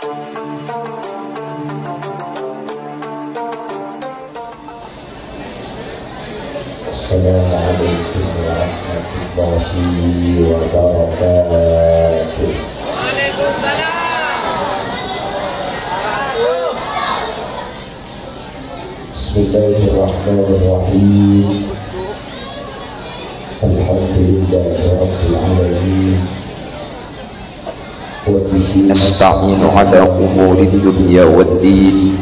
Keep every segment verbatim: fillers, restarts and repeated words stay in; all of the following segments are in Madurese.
Assalamualaikum warahmatullahi wabarakatuh. Bismillahirrahmanirrahim. Alhamdulillahirabbil alamin. Wa bihi nasta'inu ala umuri dunya waddin.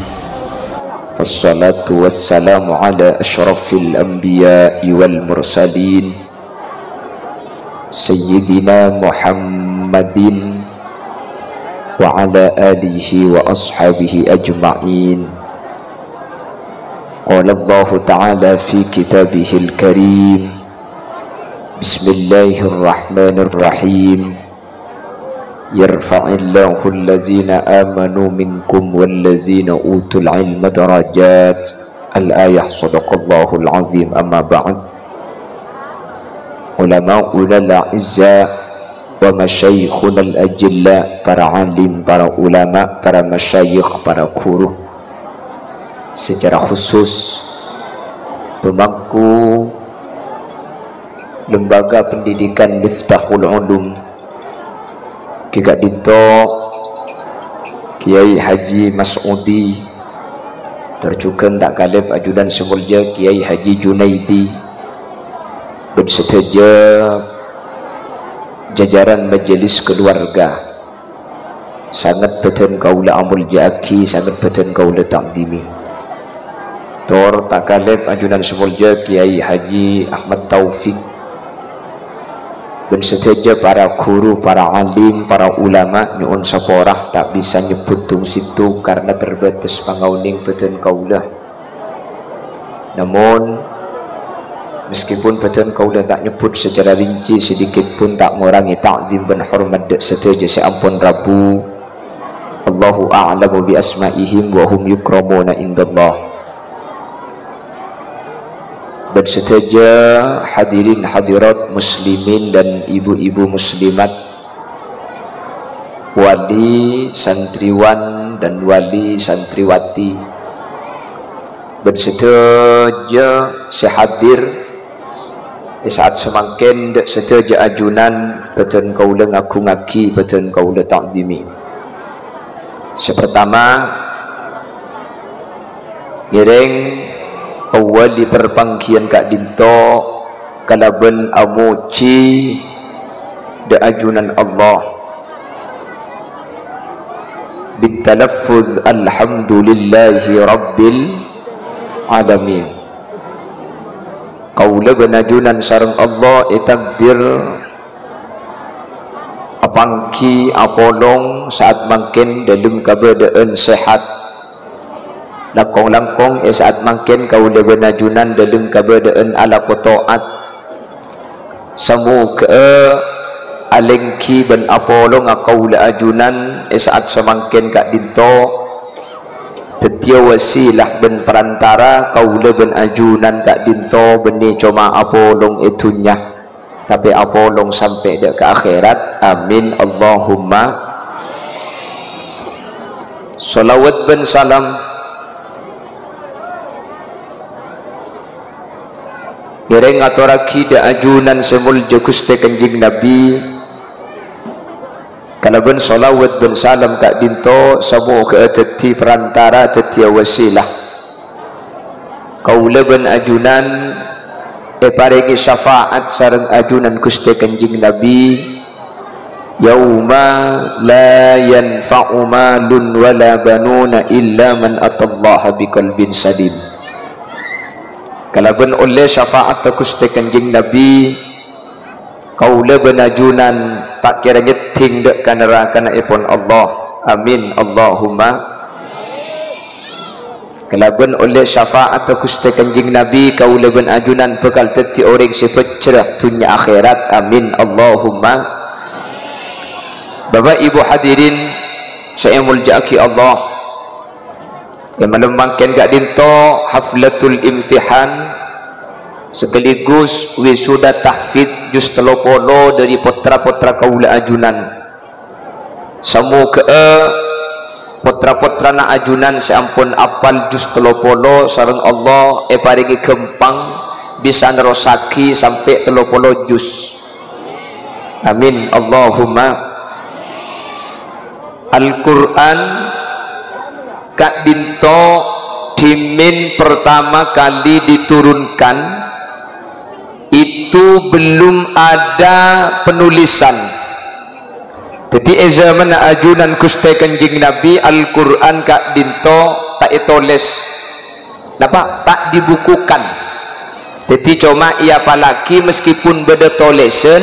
Wassalatu wassalamu ala asyrafil anbiya'i wal mursalin, Sayyidina Muhammadin wa ala alihi wa ashabihi ajma'in. Qala Allahu ta'ala fi kitabihil karim, Bismillahirrahmanirrahim. Yarfa'illahu alladhina amanu minkum walladhina utul ilma darajat. Al-ayah. Sadaqallahul azim. Amma ba'd. Ulama'unal a'izza wa masyayikhunal ajilla, para alim, para ulama, para masyayikh, para guru. Secara khusus, pemangku Lembaga Pendidikan Miftahul Ulum, ghi' ka'dinto Kiai Haji Mas'udi, tor jhughân ta' kalèp ajunan sè molja Kiai Haji Junaidi, bân sadhâjâ jajaran majelis keluarga. Sanget bhâdhân kaulâ amolja'aghi, sanget bhâdhân kaulâ ta'zimi. Tor ta' kalèp ajunan sè molja Kiai Haji Ahmad Taufik, bân sadhâjâ para guru, para alim, para ulama, nyo'on sapora, ta' bisa nyebbhut tong-settong karena terbatas pangaonèng bhâdhân kaulâ. Namon, meskipun bhâdhân kaulâ ta' nyebbhut secara rinci, sedikit pun ta' ngorangè ta'zim bân hormat dâ' sadhâjâ sè ampon rabu. Allahu a'lamu bi asma'ihim wa hum yukramuna indallah. Bân sadhâjâ hadirin hadirat muslimin dan ibu-ibu muslimat, wali santriwan dan wali santriwati, bân sadhâjâ sè hadir è sa'at samangkèn, dâ' sadhâjâ ajunan bhâdhân kaulâ ngagungaghi, bhâdhân kaulâ ta'zimi. Sè partama, ngèrèng awwali parpangghiyân ka'dinto kalabân amojhi dâ' ajunan Allah, bitalaffuz alhamdulillahi rabbil alamin. Kaulâ bân ajunan sareng Allah ètakdir apangghi apolong sa'at mangkèn dâlem kabâdâ'ân sehat. Langkong-langkong è sa'at mangkèn kaulâ bân ajunan dâlem kabâdâ'ân alako to'at. Samoghâ'â alèngghi bân apolonga kaulâ ajunan è sa'at samangkèn ka'dinto, dhâddhiyâ wasilah bân parantara kaulâ bân ajunan ka'dinto bânnè coma apolong è dhunnya, tapè apolong sampè' dâ' ka akhèrat. Amin, Allahumma. Shalawat bân salam ngèrèng atorraghi dâ' ajunan sè molja Ghustè Kanjeng Nabi, kalabân shalawat bân salam ka'dinto samoghâ'â dhâddhi parantara, dhâddhiyâ wasilah. Kaulâ bân ajunan èparèngè syafaat sareng ajunan Ghustè Kanjeng Nabi, "Yauma la yanfa'u malun wala banuna illa man atallaha biqalbin salim." Kalabân ollè syafaat Ghustè Kanjeng Nabi, kaulâ bân ajunan ta' kèra nyèddhing dâ' ka naraka-na èpon Allah. Amin, Allahumma. Kalabân ollè syafaat Ghustè Kanjeng Nabi, kaulâ bân ajunan bhâkal dhâddhi orèng sè bhâjjhrâ dhunnya akhèrat. Amin, Allahumma. Bapa' Ibu hadirin sè èmoljâ'aghi Allah, è malem mangkèn ka'dinto haflatul imtihan sekaligus wisuda tahfidz juz tello polo dâri pottra-pottra kaulâ ajunan. Samoghâ'â Tra-pottrana ajunan sè ampon apal juz tello polo sareng Allah èparèngè ghâmpang bisa nerrossaghi sampè' tello polo juz. Amin. Allahumma. Al-Qur'an ka'dinto dhimèn pertama kali diturunkan, itu belum ada penulisan. Dhâddhi, è zamanna ajunan Ghustè Kanjeng Nabi, Al-Qur'an ka'dinto ta' ètolès. Napa? Ta' dibukukan. Dhâddhi, coma èapallaghi meskipun bâdâ tolèsan,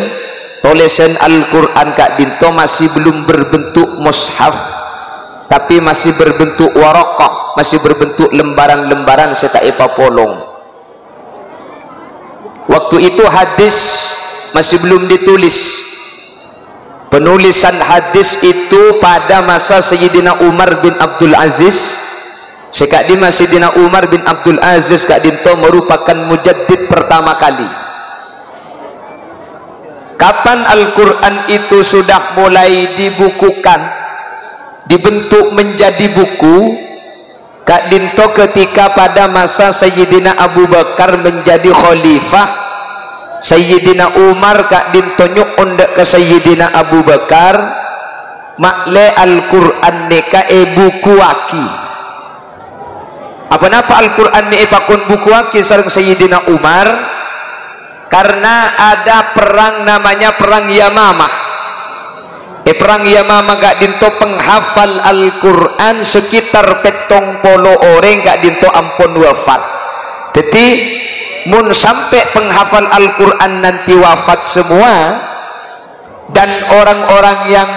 tolèsan Al-Qur'an ka'dinto masih belum berbentuk mushaf, tapi masih berbentuk waraqah, masih berbentuk lembaran-lembaran sè ta' èpapolong. Waktu itu hadis masih belum ditulis. Penulisan hadis itu pada masa Sayyidina Umar bin Abdul Aziz. Sè ka'dimma Sayyidina Umar bin Abdul Aziz ka'dinto merupakan mujaddid pertama kali. Kapan Al-Qur'an itu sudah mulai dibukukan, dibentuk menjadi buku, ka'dinto ketika pada masa Sayyidina Abu Bakar menjadi khalifah, Sayyidina Umar ka'dinto nyo'on dâ' ka Sayyidina Abu Bakar, "Ma'lè Al-Qur'an nèka èbukuwaghi." Aponapa Al-Qur'an nè èpakon bukuwaghi sareng Sayyidina Umar? Karena ada perang namanya Perang Yamamah. È Perang Yamamah ka'dinto penghafal Al-Qur'an sekitar pèttong polo orèng ka'dinto ampon wafat. Dhâddhi, mon sampè' penghafal Al-Qur'an nanti wafat semua, dan orang-orang yang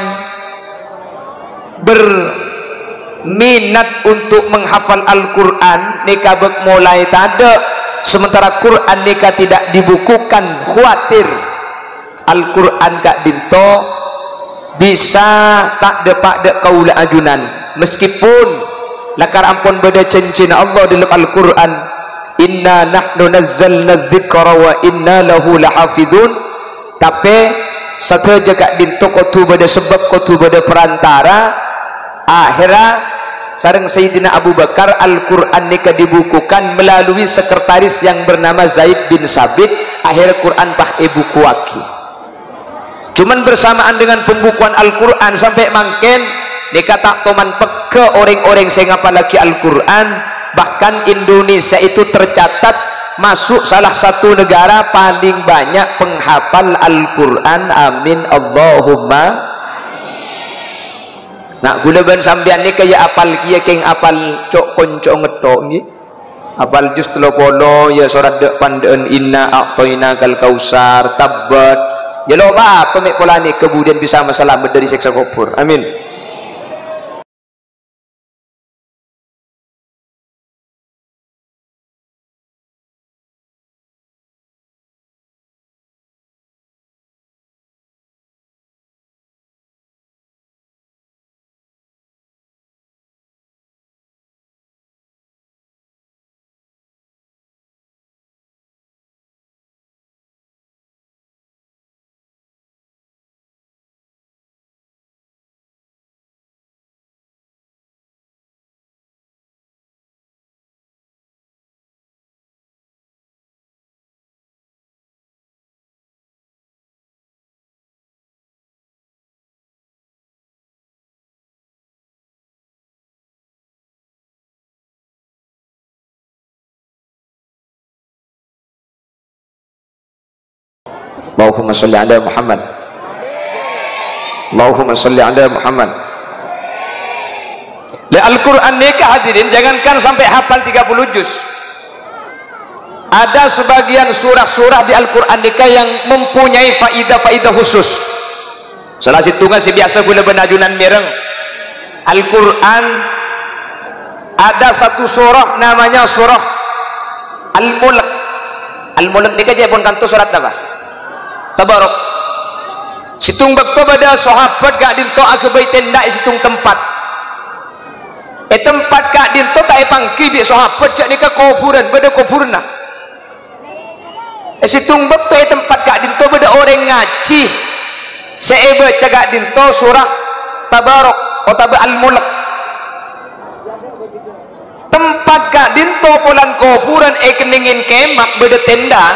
berminat untuk menghafal Al-Qur'an nèka bâk molaè tadâ', sementara Qur'an nèka tidak dibukukan, khawatir Al-Qur'an ka'dinto bisa ta' dâpa' dâ' kaulâ ajunan. Meskipun lakar ampon bâdâ janjina Allah dâlem Al-Qur'an, "Inna nahnu nazzalna dzikra wa inna lahu lahafizun." Tapè sadhâjâ ka'dinto kodhu bâdâ sabâb, kodhu bâdâ perantara. Akhèrra sareng Sayyidina Abu Bakar, Al-Qur'an nèka dibukukan melalui sekretaris yang bernama Zaid bin Sabit. Akhèrra Qur'an pas èbukuwaghi. Cuman bersamaan dengan pembukuan Al-Qur'an sampè' mangkèn, nèka ta' toman pegghâ' orèng-orèng sè ngapallaghi Al-Qur'an, bahkan Indonesia itu tercatat masuk salah satu negara paling banyak penghafal Al-Qur'an. Amin, Allahumma. Nah, ghulâ bân sampèyan nèka ya apal kèya kèng apal co'-konco' ngetto', ngghi. Apal juz tello polo, ya sorat dâ'-pandâ'ân, "Inna a'thainakal kautsar", Tabbat. Ya lo' apa-apa mè' polana kemudian bisa masalamet dâri sèksa kobhur. Amin. Allahumma sholli ala Muhammad. Allahumma sholli ala Muhammad. Lah, Al-Qur'an nèka, hadirin, jangankan sampai hafal tiga puluh juz. Ada sebagian surah-surah di Al-Qur'an nèka yang mempunyai faidah-faidah khusus. Sala sèttonga sè biyasa ghulâ bân ajunan mèreng. Al-Qur'an ada satu surah namanya surah Al-Mulk. Al-Mulk nèka jhâ' pon kantos surat napa? Tabarok. Sèttong bâkto bâdâ sahabat ka'dinto aghâbây tenda è sèttong tempat. È tempat ka'dinto ta' èpangghi bi' sahabat jhâ' nèka kobhurân, bâdâ kobhurânna. È sèttong bâkto è tempat ka'dinto bâdâ orèng ngajhi sè èbâca ka'dinto surah Tabarok otabâ Al-Mulk. Tempat ka'dinto polana kobhurân èkennengngè kemah bâdâ tenda,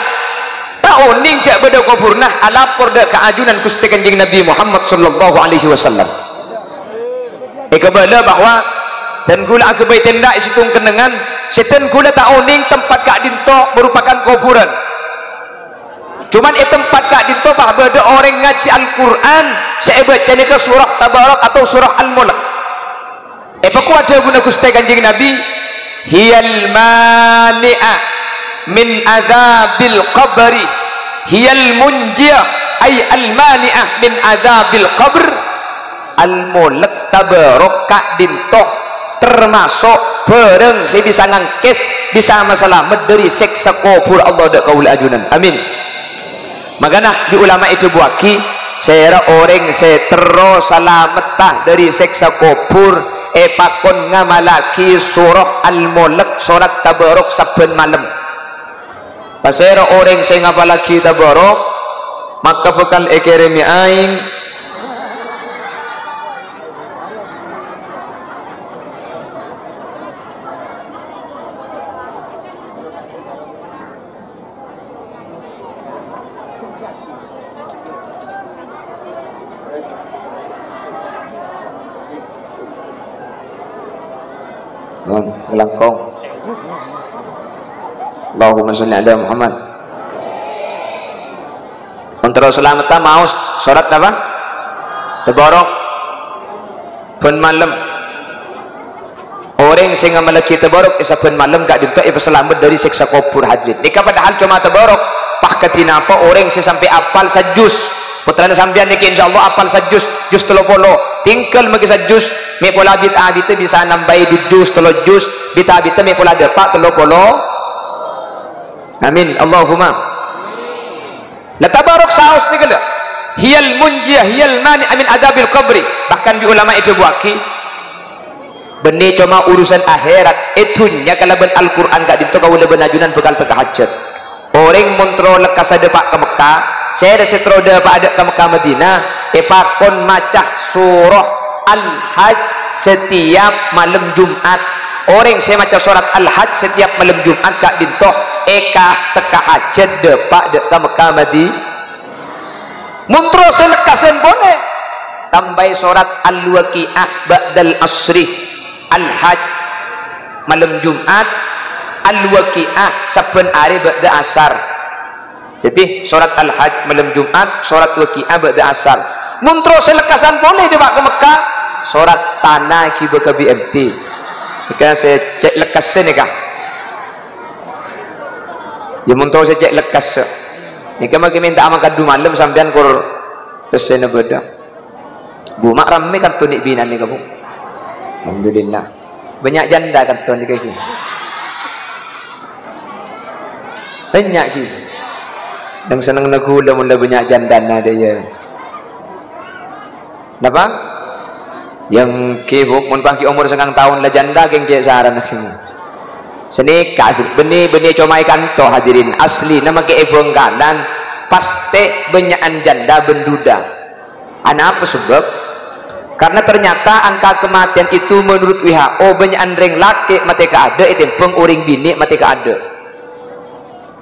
ta' onèng jhâ' bâdâ kobhurânna, alapor dâ' ka ajunan Ghustè Kanjeng Nabi Muhammad sallallahu alaihi wasallam. Èkabâlâ bahwa dân kaulâ aghâbây tenda è sèttong kennengngan, sè dân kaulâ ta' onèng tempat ka'dinto merupakan kobhurân. Cuman è tempat ka'dinto pas bâdâ orèng ngajhi Al-Qur'an sè èbâca nèka surah Tabarak atau surah Al-Mulk. Èpakowa dhâbuna Ghustè Kanjeng Nabi, "Hiyal mani'a min adzabil qabri, hiyal munjiyah, ay al mani'ah min adzabil qabr." Al-Mulk Tabarak ka'dinto tamaso' bhârâng sè bisa ngangkès, bisa masalamet dâri sèksa kobhur Allah dâ' kaulâ ajunan. Amin. Mangkana bi' ulama èdhâbuwâghi, sèra orèng sè terro salametta dâri sèksa kobhur èpakon ngamallaghi surah Al-Mulk, sorat Tabarak sabbhân malem. Pasèra orèng sè ngapallaghi Tabarak, maka bhâkal èkèrèmè aèng. Nuwun, ngalangkong. Allahumma sholli ala Muhammad. Mon terro salametta maos sorat napa? Tabarak. Bân malem. Orèng sè ngamallaghi Tabarak è sabbhân malem ka'dinto èpasalamet dâri sèksa kobhur, hadirin. Nèka padahal coma Tabarak. Pas kadhi napa orèng sè sampè' apal sajus? Pottrana sampèyan nèka insyaallah apal sajus, jus tello polo. Tinggal maghi sajus, mè' pola bit-abitta bisa nambâi du jus, tello jus, bit-abitta mè' pola dâpa' tello polo. Amin. Allahumma. La Tabarak saos nèka la. Hiyal munjiyah, hiyal mani'ah min adzabil qabri. Bahkan bi' ulama èdhâbuwâghi, bânnè coma urusan akhèrat, è dhunnya kalabân Al-Qur'an ka'dinto kaulâ bân ajunan bhâkal tekka hajhât. Orèng mon terro lekkassa dâpa' ka Mekka, sèra sè terro dâpa'a dâ' ka Mekka Madinah, èpakon maca surah Al-Hajj setiap malem Jumat. Orèng sè maca sorat Al-Hajj setiap malem Jumat ka'dinto èka tekka hajhât dâpa' dâ' ka Mekka Madi-, Mon terro sè lekkasân polè, tambâi sorat Al-Waqi'ah ba'dal asri, Al-Hajj malem Jumat, Al-Waqi'ah sabbhân arè ba'da asar. Dhâddhi, sorat Al-Hajj malem Jumat, sorat Waqi'ah ba'da asar. Mon terro sè lekkasân polè dâpa' ka Mekka, sorat Tana ghibâ ka B M T. Nèka sè cè' lekkassa nèka. Ya, mon terro sè cè' lekkassa. Nèka maghi mènta'a mangkat du malem sampèyan kor pèssèna bâdâ. Bu, ma' rammè kanto nè' binèna nèka, Bu. Alhamdulillah. Bânnya' janda kanto nèka, ghi. Bânnya', ghi. Nang sennengnga ghulâ mon la bânnya' jandana dâ' iyâ. Napa? Yang ghi, Bu, mon pas ghi' omor sangang taon la janda, ghi cè' sarana, ghi. Sanèka asli, bânnè, bânnè coma è kanto, hadirin. Aslina makè è Bhângkalan, pastè bânnya'an janda bân duda. Anapa sabâb? Karena ternyata angka kematian itu menurut W H O bânnya'an rèng lakè' matè kaadâ' ètèmbhâng orèng binè' matè kaadâ'.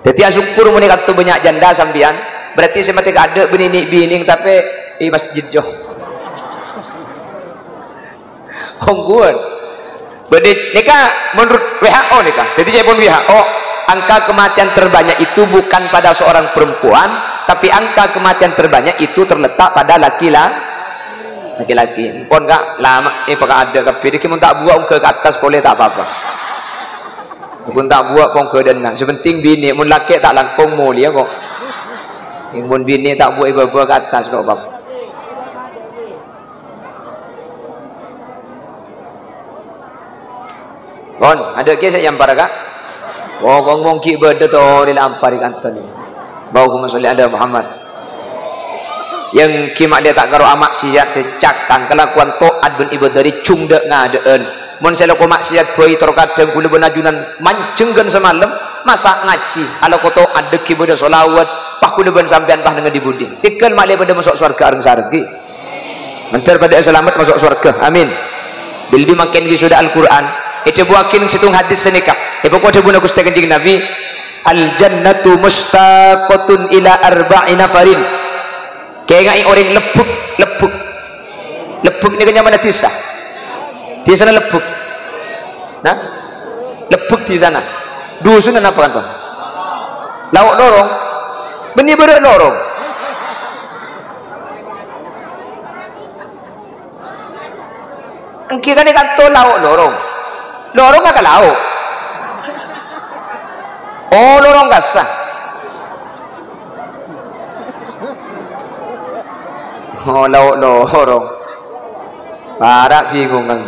Dhâddhi asokkor mon è kanto bânnya' janda sampèyan, berarti sè matè kaadâ' bânnè nè' binèng tapè è masjid jiyâ. Ongghuwân. Bânnè, nèka menurut W H O nèka. Dhâddhi, ca'èpon W H O, angka kematian terbanyak itu bukan pada seorang perempuan, tapi angka kematian terbanyak itu terletak pada laki-la-, laki-laki. Pon, Ka', lama, eh, pakaadâ' kabbhi. Dhâddhi, mon ta' buwâ' ongghâ ka attas polè ta' pa-apa. Mon ta' buwâ' pongghâ dâ' enna'. Sè penting binè', mon lakè' ta' langkong molèya kok. Mon binè' ta' buwâ' è bâbâ ka attas kok, Bab. Pon, adâ' kèya sè èyampara, Ka'? Wong, wong, wong ghi' bâdâ torè la ampar è kanto nè. Allahumma sholli ala Muhammad. Yang ghi' ma'lè ta' karo amaksiat sè cakang kalakowan to'at bân ibâdâ rè jhung dâ'-ngadâ'ân. Mon sè lako maksiat bhâi terkadang ghulâ bân ajunan manjheng ghân samalem, masa' ngajhi, alako to'at dhâggi' bâdâ sholawat, pas ghulâ bân sampèyan pas neng di-budi. Tèngghâl ma'lè padâ maso' sowarghâ areng-sareng ghi. Mandhâr padâ salamet maso' sowarghâ. Amin. Bilbi mangkèn wisuda Al-Qur'an. Èdhâbuwâghi neng sèttong hadis sanèka. Èpakon dhâbuna Ghustè Kanjeng Nabi, "Al jannatu mustaqatun ila arba'i nafarin." Kaènga'è orèng Lebbhuk, Lebbhuk. Lebbhuk nèka nyamana dhisa. Dhisana Lebbhuk. Nah? Lebbhuk dhisana. Dusunna napa kan, Bang? Lao' Lorong. Bânnè bârâ' Lorong. Èngghi kan è kanto Lao' Lorong. Lorong ka lao'. Oh, lorong kassa. Oh, Lao' Lorong. Para' bingungan.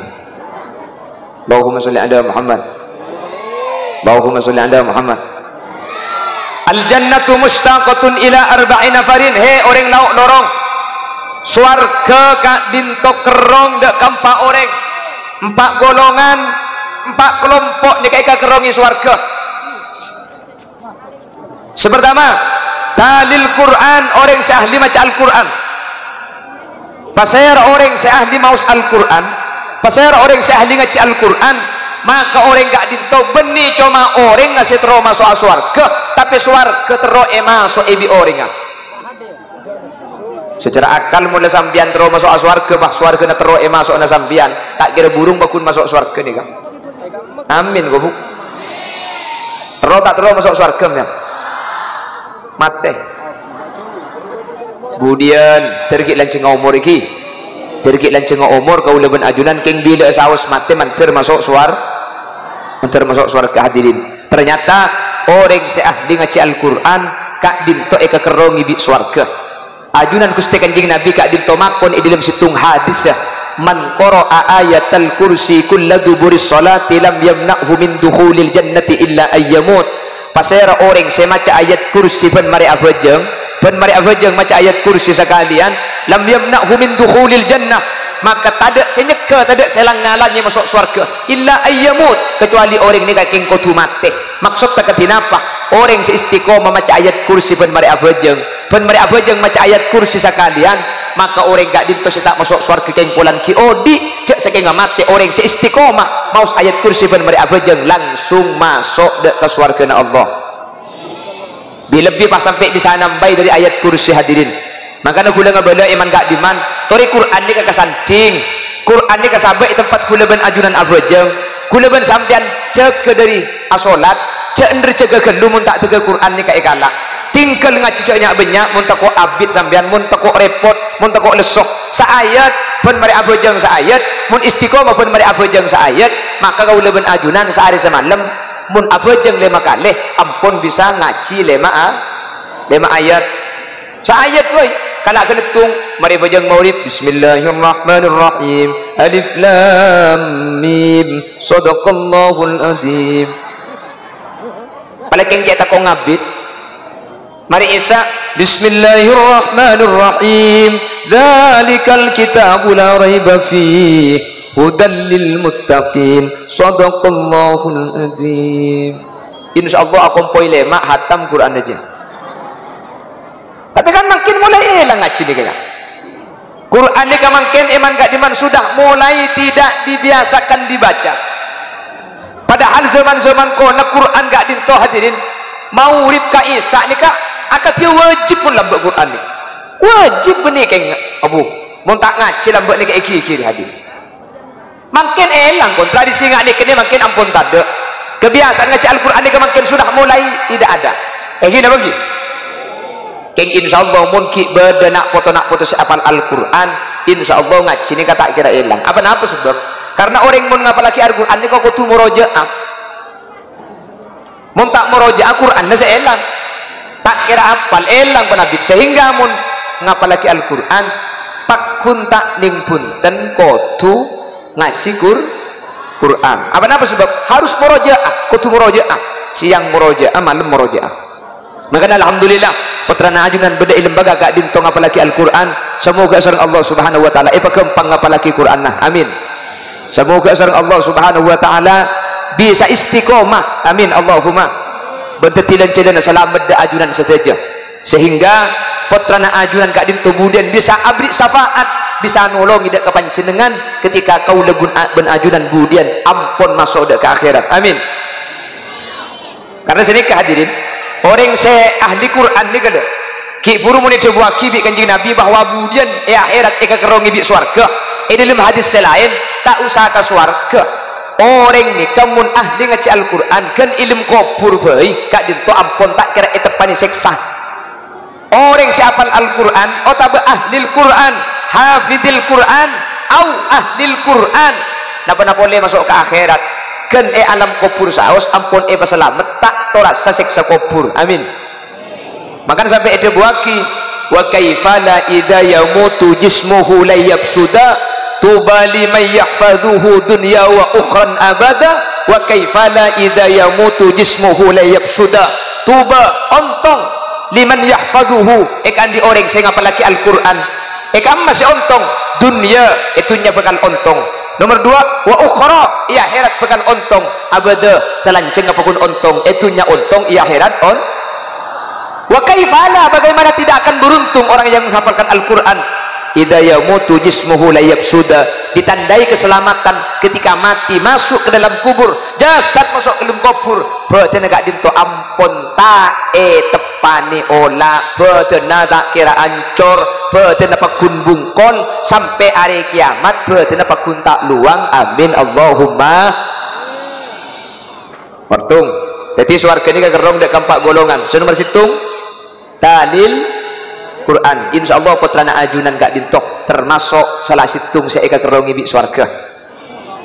Allahumma sholli ala Muhammad. Allahumma sholli ala Muhammad. Al jannatu mustaqatun ila arba'i nafarin. He, orèng Lao' Lorong. Sowarghâ ka'dinto kerrong dâ' ka empa' orèng. Empa' golongan, empa' kalompo' nèka èkakerrongè sowarghâ. Sè partama, talil Qur'an, orèng sè ahli maca Al-Qur'an. Pasèra orèng sè ahli maos Al-Qur'an, pasèra orèng sè ahli ngajhi Al-Qur'an, maka orèng ka'dinto bânnè coma orèngnga sè terro maso'a sowarghâ, tapè sowarghâ terro èmaso'è bi' orèngnga. Secara akal, mon la sampèyan terro maso'a sowarghâ, bâh, sowarghâna terro èmaso'ana sampèyan, ta' kèra burung pagghun maso' sowarghâ nèka. Amin, kok, Bu? Terro ta' terro maso' sowarghâ, sampèyan? Matè. Budiyân, dhâr ghi' lanjhângnga omor ghi. Dhâr ghi' lanjhângnga omor, kaulâ bân ajunan kèng bilâ saos matè mandhâr maso' sowar-, mandhâr maso' sowarghâ, hadirin. Ternyata orèng sè ahli ngajhi Al-Qur'an ka'dinto èkakerrongè bi' sowarghâ. Ajunan Ghustè Kanjeng Nabi ka'dinto makon è dâlem sèttong hadis, "Man qara'a ayatal kursi kulla duburis sholati lam yamna'hu min dukhulil jannati illa ayyamut." Pasèra orèng sè maca ayat kursi bân marè abhâjâng, bân marè abhâjâng maca ayat kursi sakalèyan, "Lam yamna'hu min dukhulil jannah," maka tadâ' sè nyegghâ, tadâ' sè lang-ngalangè maso' sowarghâ, "illa ayyamut," kacuali orèng nèka kèng kodhu matè. Maksoddhâ kadhi napa? Orèng sè istiqomah maca ayat kursi bân marè abhâjâng, bân marè abhâjâng maca ayat kursi sakalèyan, maka orèng ka'dinto sè ta' maso' sowarghâ kèng polana ghi' odi', jhâ' sakènga matè orèng sè istiqomah maos ayat kursi bân marè abhâjâng langsung maso' dâ' ka sowarghâna Allah. Bi-, lebbi pas sampè' bisa nambâi dâri ayat kursi, hadirin. Mangkana ghulâ ngabâlâ è man ka'dimman, torè Qur'an nèka kasandhing. Qur'an nèka sabâ' è tempat ghulâ bân ajunan abhâjâng. Ghulâ bân sampèyan jâgâ dâri asolat, jhâ' endher jâgâ ghâllu mon ta' dâgâ Qur'an nèka èkala'. Tinggal ngajhi jhâ' nya'-bânnya', mon tako' abit sampèyan, mon tako' rèpot, mon tako' lesso. Saayat bân marè abhâjâng saayat, mon istiqomah bân marè abhâjâng saayat, maka kaulâ bân ajunan saarè samalem, mon abhâjâng lèma kalè, ampon bisa ngajhi lèma a-, lèma ayat. Saayat, woi, kala' ghâlâttung, marè bhâjâng maghrib, "Bismillahirrahmanirrahim. Alif Lam Mim. Shadaqallahul Adzim." Palèkèng cè' tako' ngabit. Marè Isya, "Bismillahirrahmanirrahim. Dzalikal kitabu la raiba fih. Hudal lil muttaqin. Shadaqallahul Adzim." Insyaallah akompoy lèma' hatam Qur'an jâ. Tapè kan mangkèn molaè èlang ngajhi nèka, ya. Qur'an nèka mangkèn è man ka'dimman sudah mulai tidak dibiasakan dibaca. Padahal zaman-zaman kona Qur'an ka'dinto, hadirin, maghrib ka Isya nèka akadhi wajib pon lambâ' Qur'an nèka. Wajib bânnè kèng, Abu. Mon ta' ngajhi lambâ' nèka èghi-ghi, hadirin. Mangkèn èlang, kon, tradisi nga' nèka nè mangkèn ampon tadâ'. Kebiasaan ngajhi Al-Qur'an nèka mangkèn sudah mulai tidak ada. Èngghi napa èngghi? Kèng, insyaallah, mon ghi' bâdâ na' poto-na' poto sè apal Al-Qur'an, insyaallah ngajhi nèka ta' kèra èlang. Apa napa sebab? Karena orèng mon ngapallaghi Al-Qur'an nèka kodhu morojaah. Mon ta' morojaah, Qur'anna sè èlang. Ta' kèra apal, èlang panabit. Sehingga mon ngapallaghi Al-Qur'an, pagghun ta' nèng bhunten kodhu ngajhi Qur-, Qur'an. Apa napa sebab? Harus morojaah, kodhu morojaah. Sèyang morojaah, malem morojaah. Mangkana alhamdulillah, pottrana ajunan bâdâ è lembaga ka'dinto ngapallaghi Al-Qur'an. Samoga sareng Allah Subhanahu wa Ta'ala èpaghâmpang ngapallaghi Qur'anna. Amin. Samoga sareng Allah Subhanahu wa Ta'ala bisa istiqomah. Amin, Allahumma. Bân dhâddhi lan-jhâlânna salamet dâ' ajunan sadhâjâ. Sehingga pottrana ajunan ka'dinto budiyân bisa aberri' syafaat, bisa nolongè dâ' ka panjhennengngan ketika kaulâ bun-, bân ajunan budiyân ampon maso' dâ' ka akhèrat. Amin. Karna sanèka, hadirin, orèng sè ahli Qur'an nèka, lho, ghi' bhuru mon èdhâbuwaghi bi' Kanjeng Nabi bahwa budiyân è akhèrat èkakerrongè bi' sowarghâ. È dhâlem hadis sè laèn, ta' osa ka sowarghâ. Orèng nèka mon ahli ngajhi Al-Qur'an, ghân è dhâlem kobhur bhâi, ka'dinto ampon ta' kèra èteppanè sèksa. Orèng sè apal Al-Qur'an otabâ ahlil Qur'an, hafidil Qur'an, au ahlil Qur'an, napa-napa polè maso' ka akhèrat, ghân è alam kobhur saos ampon èpasalamet, ta' torasa sèksa kobhur. Amin. Mangkana sampè' èdhâbuwaghi, "Wa kaifala idza yamutu jismuhu la yafsuda, tuba liman yahfazuhu dunya wa ukhran abada, wa kaifala idza yamutu jismuhu la yafsuda." Tuba, ontong, liman yahfazuhu, èkaandi' orèng sè ngapallaghi Al-Qur'an. È kamma sè ontong? Dunnya, è dunnya bhâkal ontong. Nomer duwâ', wa ukhra, è akhèrat bhâkal ontong. Abada, salanjhângnga paggun ontong. È dunnya ontong, è akhèrat on-, Wa kaifala, bagaimana tidak akan beruntung orang yang menghafalkan Al-Quran? Idza yamutu jismuhu la yafsuda, ditandai keselamatan ketika mati masuk ke dalam kubur, jasad masuk ke dalam kubur, badanna ka'dinto ampon ta' èteppanè ola, badanna ta' kèra ancor, badanna paggun bungkol, sampè' arè kiyamat badanna paggun ta' lowang. Amin, Allahumma. Ortung. Dhâddhi, sowarghâ nèka kerrong dâ' ka empa' golongan. Sè nomer sèttong, dalil Quran. Insyaallah, pottrana ajunan ka'dinto termasok sala sèttong sè èkakerrongè bi' sowarghâ.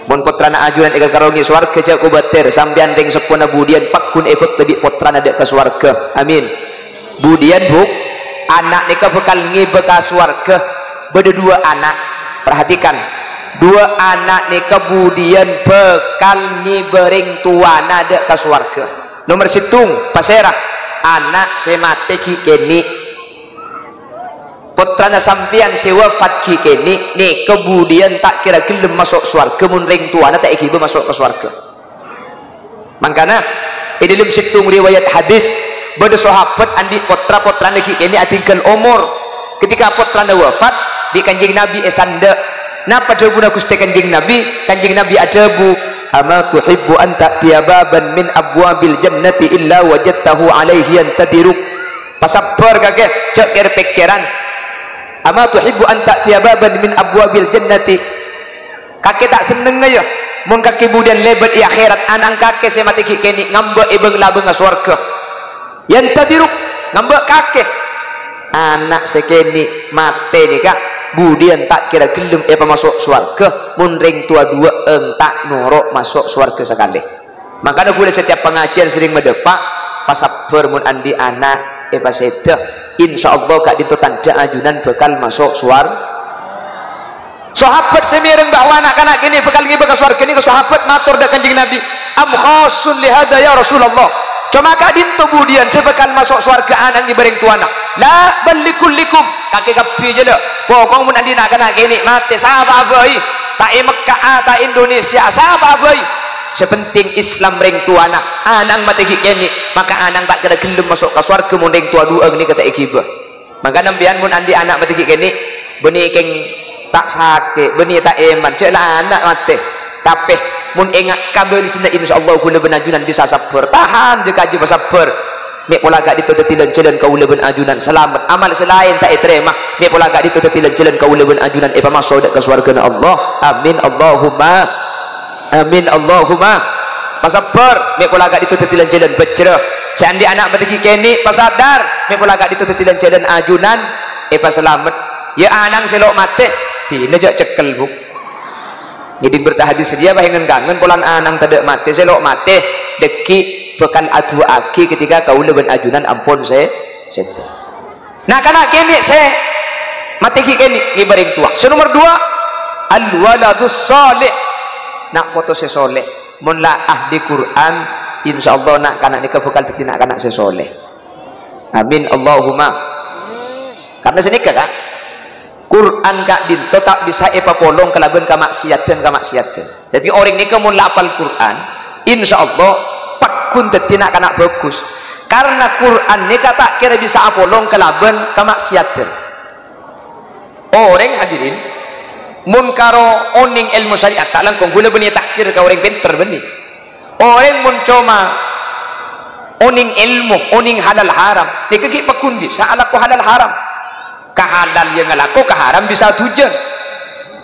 Mon pottrana ajunan èkakerrongè sowarghâ, jhâ' kobâtèr, sampèyan rèng seppona budiyân paggun èbhâkta bi' pottrana dâ' ka sowarghâ. Amin. Budiyân, Bu', ana' nèka bhâkal ngèbâ ka sowarghâ. Bâdâ duwâ' ana'. Perhatikan, duwâ' ana' nèka budiyân bhâkal ngèbâ rèng towana dâ' ka sowarghâ. Nomer sèttong, pasèra? Ana' sè matè ghi' kènè'. Pottrana sampèyan sè wafat ghi' kènè', nèka budiyân ta' kèra ghellem maso' sowarghâ mon rèng towana ta' èghibâ maso' ka sowarghâ. Mangkana, è dâlem sèttong riwayat hadis, bâdâ sahabat andi' pottra, pottrana ghi' kènè' adhingghâl omor. Ketika pottrana wafat, bi' Kanjeng Nabi èsandhâ'. Napa dhâbuna Ghustè Kanjeng Nabi? Kanjeng Nabi adhâbu, "Ama tuhibbu an ta'tiya baban min abwabil jannati illa wajadtahu alaihi yantadiruk." Pasabbhâr kakè, jhâ' kèr-pèkkèran. "Ama tuhibbu an ta'tiya baban min abwabil jannati?" Kakè ta' sennengnga, yâ, mon kakè budiyân lèbât è akhèrat, ana'na kakè sè matè ghi' kènè' ngambâ' è bâng-labângnga sowarghâ. Yantadiruk, ngambâ' kakè. Ana' sè kènè' matè nèka budiyân ta' kèra ghellem èpamaso' sowarghâ, mon rèng towa duwâ'ân ta' noro' maso' sowarghâ sakalè. Mangkana ghulâ setiap pangajiân serrèng madâpa', pasabbhâr mon andi' ana' èpasèdhâ. Insyaallah ka'dinto tandhâ ajunan bhâkal maso' sowar-, Sahabat sè mèreng bahwa na'-kana' kènè' bhâkal ngèbâ ka sowarghâ nèka, sahabat mator dâ' Kanjeng Nabi, "Am khassun li hadza ya Rasulullah?" Coma ka'dinto budiyân sè bhâkal maso' sowarghâ ana' ngèbâ rèng towana? "La, bal li kullikum." Kakè kabbhi jâ la. Pokok mon andi' na'-kana' kènè' matè, sapa'a bhâi. Ta' è Mekka, ta' Indonesia, sapa'a bhâi. Sè penting Islam rèng towana. Ana'na matè ghi' kènè', maka ana'na ta' kèra ghellem maso' ka sowarghâ mon rèng towa duwâ'ân nèka ta' èghibâ. Mangkana sampèyan mon andi' ana' matè ghi' kènè', bânnè kèng ta' sakè', bânnè ta' èman, jhâ' la ana' matè. Tapè, mon enga' kabâlessânna, insyaallah ghulâ bân ajunan bisa sabbhâr. Tahan, jhâ' kajhi pasabbhâr. Mè' pola ka'dinto dhâddhi lan-jhâlân kaulâ bân ajunan salamet. Amal sè laèn ta' ètarèma. Mè' pola ka'dinto dhâddhi lan-jhâlân kaulâ bân ajunan èpamaso' dâ' ka sowarghâna Allah. Amin, Allahumma. Amin, Allahumma. Pasabbhâr, mè' pola ka'dinto dhâddhi lan-jhâlân bhâjjhrâ. Sè andi' ana' matè ghi' kènè', pasadar, mè' pola ka'dinto dhâddhi lan-jhâlân ajunan èpasalamet. Yâ, ana'na sè lo' matè, dinah jhâ' cekkel, Bu'. Ngèdhing berta hadis rèya, bâ, èngan-kangen polana ana'na tadâ' matè, sè lo' matè, dhâggi' bhâkal adu'aaghi ketika kaulâ bân ajunan ampon sè-, sèdhâ. Na'-kana' kènè' sè matè ghi' kènè' ngèbâ rèng towa. Sè nomer duwâ', al-waladus shalih. Na' poto sè sholeh. Mon la ahli Qur'an, insyaallah na'-kana' nèka bhâkal dhâddhi na'-kana' sè sholeh. Amin, Allahumma. Karna sanèka, Ka', Qur'an ka'dinto ta' bisa èpapolong kalabân kamaksiadhân-kamaksiadhân. Dhâddhi, orèng nèka mon la apal Qur'an, insyaallah paggun dhâddhi na'-kana' bhâghus. Karna Qur'an nèka ta' kèra bisa apolong kalabân kamaksiadhân. Orèng, hadirin, Mon karo onèng èlmo syariat, ta' langkong ghulâ bânnè tahkir ka orèng pènter bânnè. Orèng mon coma onèng èlmo, onèng halal haram, nèka ghi' pagghun bisa alako halal haram. Ka halal ya ngalako, ka haram bisa dujân.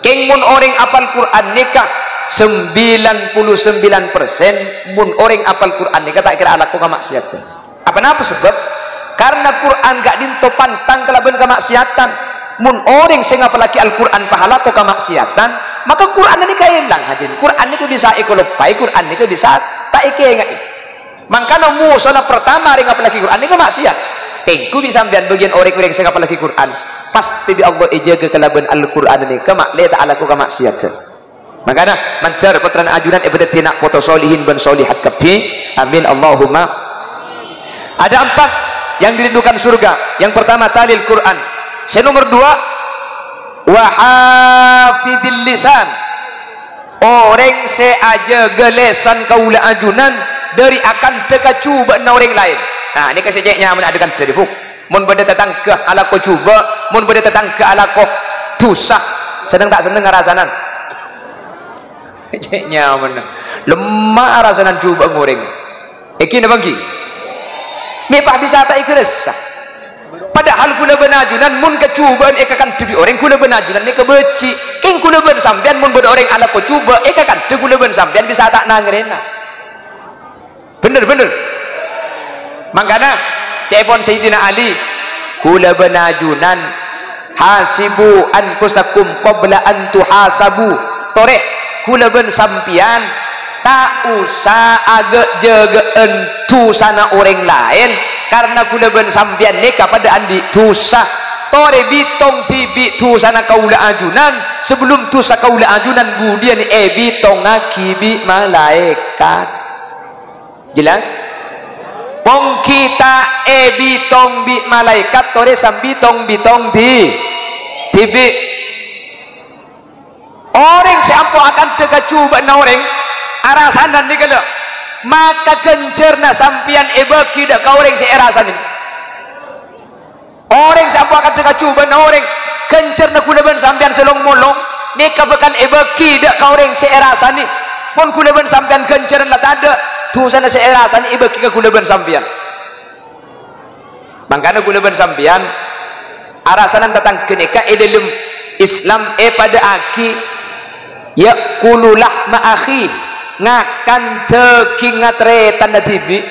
Kèng mon orèng apal Qur'an nèka sembilan puluh sembilan persen, mon orèng apal Qur'an nèka ta' kèra alako kamaksiatan. Apa napa sebab? Karena Qur'an ka'dinto pantang kalabân kamaksiatan. Mon orèng sè ngapallaghi Al-Qur'an pas alako kamaksiatan, maka Qur'an nèka èlang, hadirin. Qur'an nèka bisa èkaloppaè, Qur'an nèka bisa ta' èkènga'è. Mangkana mosona pertama orèng ngapallaghi Qur'an nèka maksiat. Tengghu bi' sampèyan bâgiyân orèng-orèng sè ngapallaghi Qur'an, pastè bi' Allah èjâgâ kalabân Al-Qur'an nèka, ma'lè ta' alako kamaksiatan. Mangkana, mandhâr pottrana ajunan èpadhâddhi na' poto solihin bân solihat kabbhi. Amin, Allahumma. Ada empat yang dirindukan surga. Yang pertama, talil Quran. Sè nomor dua, wa hafidil lisan. Orèng sè ajâgâ lèsan kaulâ ajunan dâri akandhâ kajhubâ'ânna orèng laèn. Nah, nèka sè cè' nyamana adhâ kandhâ, Bu. Mon bâdâ tatangghâ alako jhubâ', mon bâdâ tatangghâ alako dhusa, senneng ta' senneng arasanan? Cè' nyamana. Lemma arasanan jhubâ'ân orèng. Èngghi napa èngghi? Mè' pas bisa ta' èghârâssa. Padahal ghulâ bân ajunan mon kajhubâ'ân èkakandhâ bi' orèng, ghulâ bân ajunan nèka bâji'. Kèng ghulâ bân sampèyan mon bâdâ orèng alako jhubâ', èkakandhâ ghulâ bân sampèyan bisa ta' nangrèna. Bhender, bhender. Mangkana, ca'èpon Sayyidina Ali, "Ghulâ bân ajunan, hasibu anfusakum qabla an tuhasabu." Torè, ghulâ bân sampèyan ta' osa aghâ'-jâghâ'ân dhusana orèng laèn, karna ghulâ bân sampèyan nèka padâ andi' dhusa. Torè bitong dhibi' dhusana kaulâ ajunan, sabellunna dhusa kaulâ ajunan budiyân èbitongngaghi bi' malaèkat. Jelas? Pongghita èbitong bi' malaèkat, torè sambitong-bitong dhi-, dhibi'. Orèng sè ampo akandhâ kajhubâ'ânna orèng, arasanan nèka lho, maka ghânjhârânna sampèyan èbâghi dâ' ka orèng sè èrasanè. Orèng sè ampo akandhâ kajhubâ'ânna orèng, ghânjhârânna ghulâ bân sampèyan sè long-molong, nèka bhâkal èbâghi dâ' ka orèng sè èrasanè. Mon ghulâ bân sampèyan ghânjhârân la tadâ', dhusana sè èrasanè èbâghi ka ghulâ bân sampèyan. Mangkana ghulâ bân sampèyan, arasanan tatangghâ nèka è dhâlem Islam èpadâ'âghi, "Ya'kulu lahma akhi," ngakan dhâghingnga tarètanna dhibi'.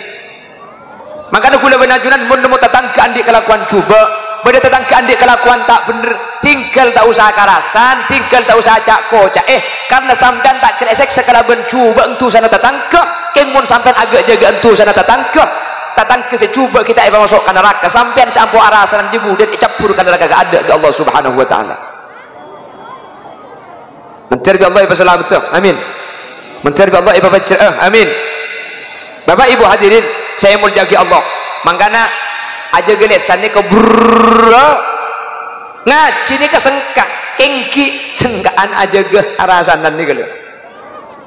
Mangkana ghulâ bân ajunan mon nemmo tatangghâ andi' kalakowan jhubâ', bâdâ tatangghâ andi' kalakowan ta' bhender, tinggal ta' osa karasan, tinggal ta' osa ca'-koca'è, karna sampèyan ta' kèra èsèksa kalabân jhubâ'ân dhusana tatangghâ. Kèng mon sampèyan aghâ'-jâghâ'ân dhusana tatangghâ, tatangghâ sè jhubâ' ghi' ta' èpamaso' ka naraka, sampèyan sè ampo arasanan jâ budiyân ècabbhur ka naraka ghâ' adâ' bi' Allah Subhanahu wa Ta'ala. Mandhâr bi' Allah èpasalamettâ. Amin. Mandhâr bi' Allah èpapajjhâ'â. Amin. Bapak Ibu hadirin sè èmoljâ'aghi Allah. Mangkana ajâgâ lèsan nèka bherrâ'. Ngajhi nèka sengka. Kèng ghi' sengka'an ajâgâ arasanan nèka lho.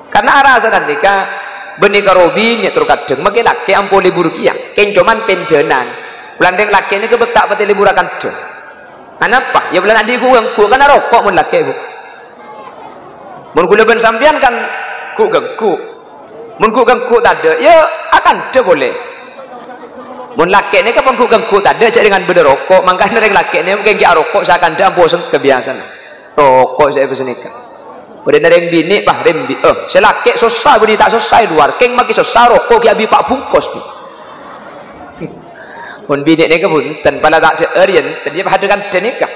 Karna arasanan nèka bânnè karo binè' terro kadhâng, makè lakè' ampo lebur kèya. Kèng coma pendhânan. Polana rèng lakè' nèka bâk ta' patè lebur akandhâng. Anapa? Ya polana andi' ghu-, ghu-, kan aroko' mon lakè', Bu. Mon ghulâ bân sampèyan kan ghu-, ghu-, mon ghu-, ghu-, tadâ', ya akandhâ polè. Mon lakè' nèka pon ghu-, ghu-, tadâ', jhâ' rèngan bâdâ roko', mangkana rèng lakè' nèka mungkin ghi' aroko' sè akandhâ ampo sengka biyasana. Roko' sè èpèsènè ka. Bâdâna rèng binè', pas rèng bi-, eh, sè lakè' sossa bânnè ta' sossa è lowar, kèng makè sossa roko' ghi' abi pa' bungkos. Mon binè' nèka bhunten, pala ta' dhâ'âr ya enten, ya padâ kandhâ nèka.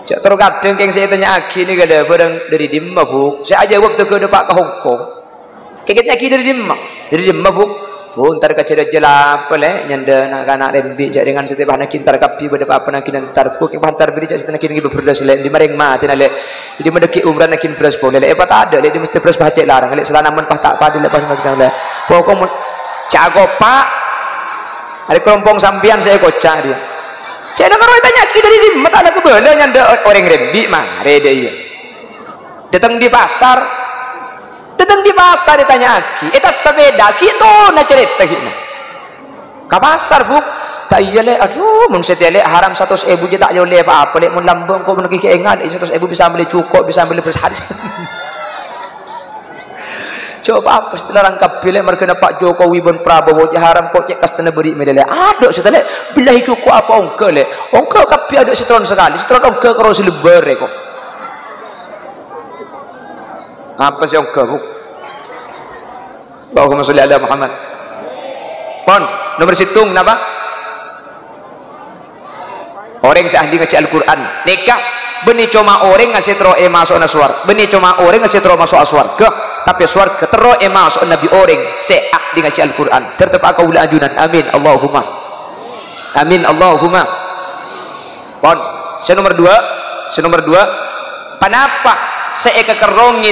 Jhâ' terro kadhâng kèng sè ètanya'aghi nèka lho, bhârâng dâri dimma, Bu? Sè ajâwâb tèghâ dâpa' ka Hongkong. Kèng ètanya'aghi dâri dimma? Dâri dimma, Bu? Bu, entar ka jârâjâ la apa, Lè'? Nyandhâ na'-kana' rembi', jhâ' rèngan satèya pas naghi entar kabbhi, bâdâ pa-apa naghi entar, Bu. Kèng pas entar bâri' jhâ' satèya naghi nèka bherrâs, Lè'. Dimma rèng matèna, Lè'? Dimma dâgghi' umrah naghi bherrâs polè, Lè'? Èpatadâ', Lè', dimma satèya bherrâs pas cè' larang, Lè'? Sala namen pas ta' padâ, Lè', pas naghi, Lè'. Pokok mon jhâ' kopa'. Arè' kelompok sampèyan sè èkoca' rèya. Ca'na karo ètanya'aghi dâri dimma ta' la kabâlâ nyandhâ orèng rembi' marè dâ' iyâ. Dâteng dâri pasar. Dâteng dâri pasar ètanya'aghi. È attas sapèda ghi' tona carèta ghi'na. Ka pasar, Bu. Ta' iyâ, Lè'. Adhu, mon satèya, Lè', haram satos èbu jâ' ta' èollè pa-apa, Lè'. Mon lambâng ko' mon ghi' ènga', Lè', satos èbu bisa mellè jhuko', bisa mellè beras hadis. Jhâ' pa-apa, satèya larang kabbhi, Lè', marghâna Pak Jokowi bân Prabowo, jhâ' haram ko' cè' kastana bâri' mèlè, Lè'. Adâ' satèya, Lè', billahi jhuko' apa ongghâ, Lè'? Ongghâ kabbhi adâ' sè toron sakalè, sè toron ongghâ karo sè lèbâr, Lè', ko'. Apa sè ongghâ, Bu? Allahumma sholli ala Muhammad. Pon, nomor sèttong napa? Orèng sè ahli ngajhi Al-Qur'an. Nèka bânnè coma orèng sè terro èmaso'ana sowar-, bânnè coma orèng sè terro maso'a sowarghâ, tapè sowarghâ terro èmaso'ana bi' orèng sè ahli ngajhi Al-Qur'an. Dhâr teppa'a kaulâ ajunan. Amin. Allahumma. Amin. Allahumma. Pon. Sè nomor dua, sè nomor dua, ponapa sè èkakerrongè